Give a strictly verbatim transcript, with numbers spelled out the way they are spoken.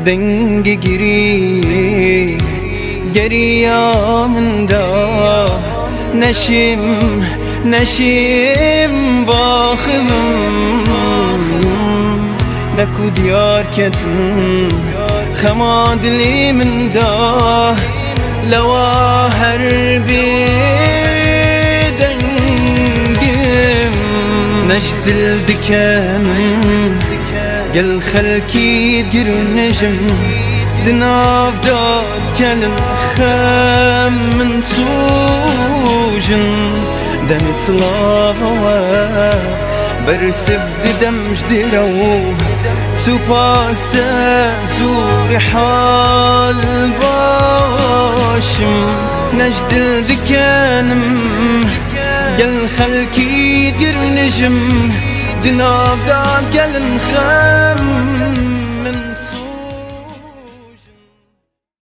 Dengê girî geriya min da, neşim, neşim baxivim. Ne ku diyar ketin xema dilê min da, lewa her bê dengim. Ne ji dil dikem gel xelkî girnijim, di nav da kelin xem min sûjin. Demê silava we bersiv didem ji dêre û supas te zûrî hal başim. Ne ji dil dikenim gel xelkî girnijim, di nav da kelin xem